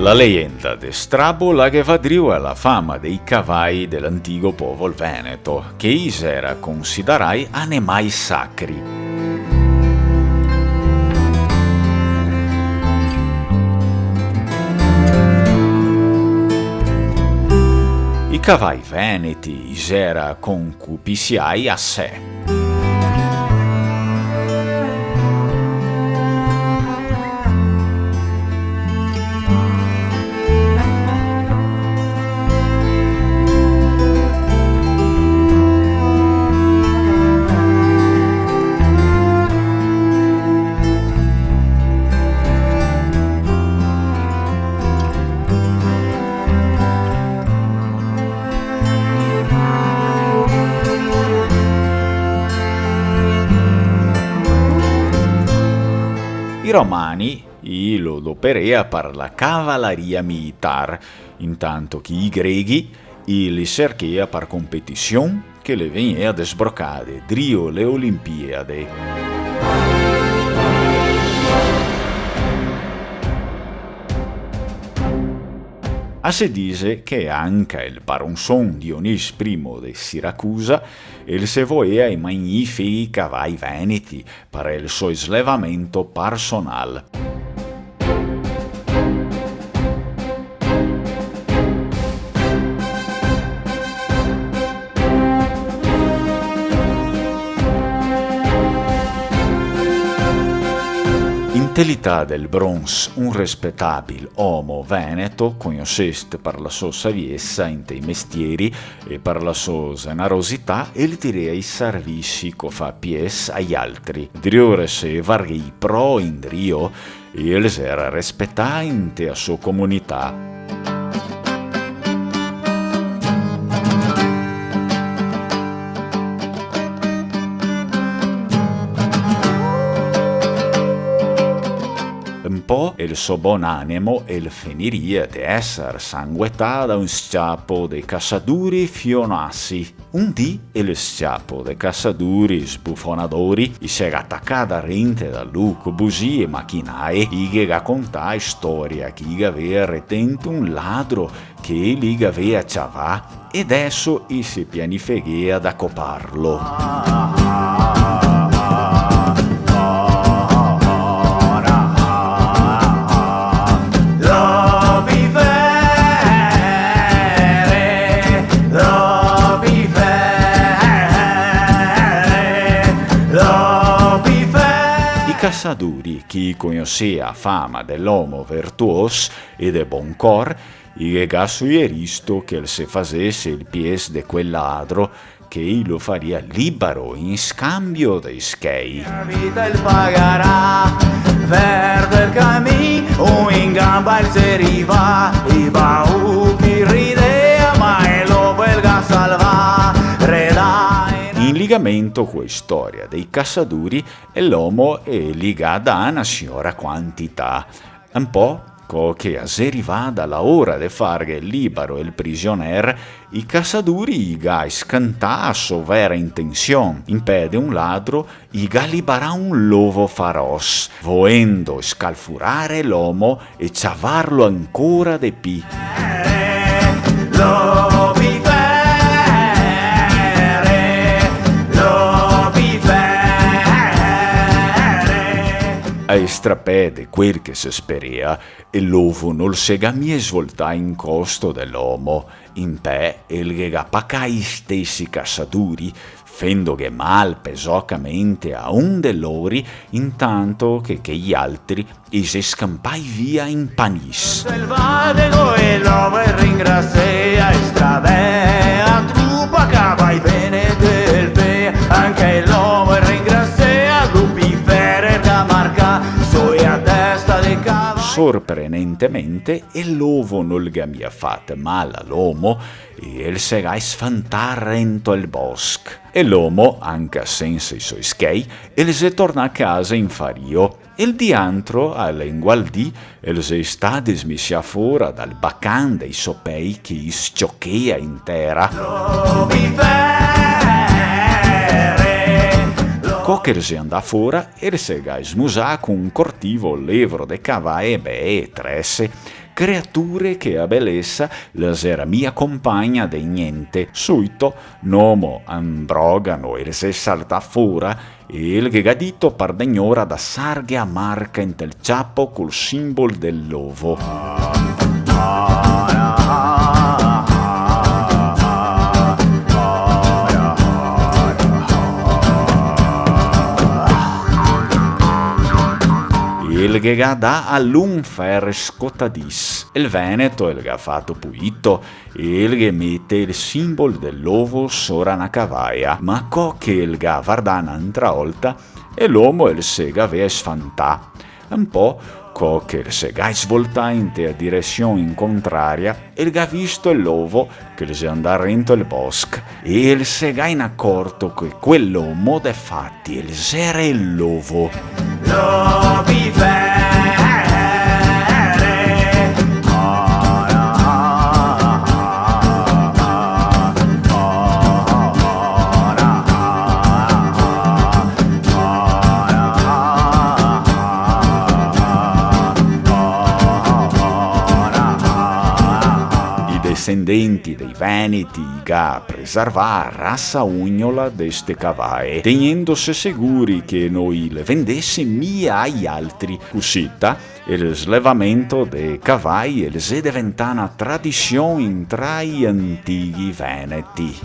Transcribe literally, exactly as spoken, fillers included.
La leyenda de Strabo la ghe va drio a la fama dei cavai de l'antigo povo veneto, che i xera considerai animai sacri. I cavai veneti i xera concupisiai asè. I romani i lo doperea par la cavalaria militar, intanto che i greghi i li serchea par competision che le vegnea desbrocade drio le Olimpiade. A se dixe che anca el paronson Dionís primo de Siracusa el se voea i magnifichi cavai veneti par el so slevamento parsonal. Inte l'ità del bronz, un respetabil omo veneto, cognosest par la so saviesa inte i mestieri e par la so zenarosità, el tirea i servisi co fa pies ai altri. Drio recevarghe i pro indrio, e el xera respetà inte a so comunità. Un po' el so bon anemo el finiria de eser sanguetà da un s-ciapo de casaduri fionasi. Un dì el s-ciapo de casaduri sbufonadori i se ga tacà darente da lu co buxie e machinai, i ghe ga contà a storia che i gavea retento un ladro che li gavea ciavà, e deso i se pianifichea da coparlo. I casaduri, che i cognosea a fama de l'omo vertuos e de bon cor, i ghe ga suieristo che el se fasese el pies de quel ladro, che i lo faria libaro in scambio dei schei. In ligamento co a storia dei casaduri, l'omo el ga da na siora quantità. Un po', co che a xe rivada la ora de farghe libaro el prisioner, i casaduri i ga scantà a so vera intension, in pede un ladro, i ga liberà un lovo faros, voendo scalfurare l'omo e ciavarlo ancora de pi. A strapè de quel che se sperea, el lovo nol se ga mia svoltà in costo de l'omo, in pè el ghe ga pacà i stesi casaduri, fendoghe mal pesocamente a un de lori, intanto che, che i altri i xe scanpai via in panis. Sorprenentemente, el lovo nol ga mia fat mal a l'omo, e el se ga sfantà rento el bosch. E l'omo, anca sensa i soi schei, el xe tornà a casa infario. El diantro, a lengual dì, el xe stà desmisià fora dal bacan dei so pei che i s-ciochea in tera. Co che el xe andà fora, el se ga smusà co un cortivo levro de cavae bee e trese, Creature che a belesa la xera mia compagna de gnente. Suito, n'omo, a un brogano, el xe saltà fora e el ghe ga dito par degnora da sarghe a marca inte el ciapo col simbol del lovo. El ghe ga dà a l'un fer scotadis. El veneto el ga fato puito, el ghe mete el simbol del lovo sora na cavaia, ma co che el ga vardà n'antra olta, e l'omo el se gavea sfantà. Un po', co che el se ga svoltà inte a diresion in contraria, el ga visto el lovo che el xe andà rento el bosc, e el se ga inacorto che quel omo de fati el xera el lovo. Lo bivere. I desendenti dei veneti i ga preservà a rasa ugnola de ste cavae, tegnendose seguri che no i le vendese mia ai altri. Cusita, el slevamento de cavai el xe deventà na tradision intra i antighi veneti.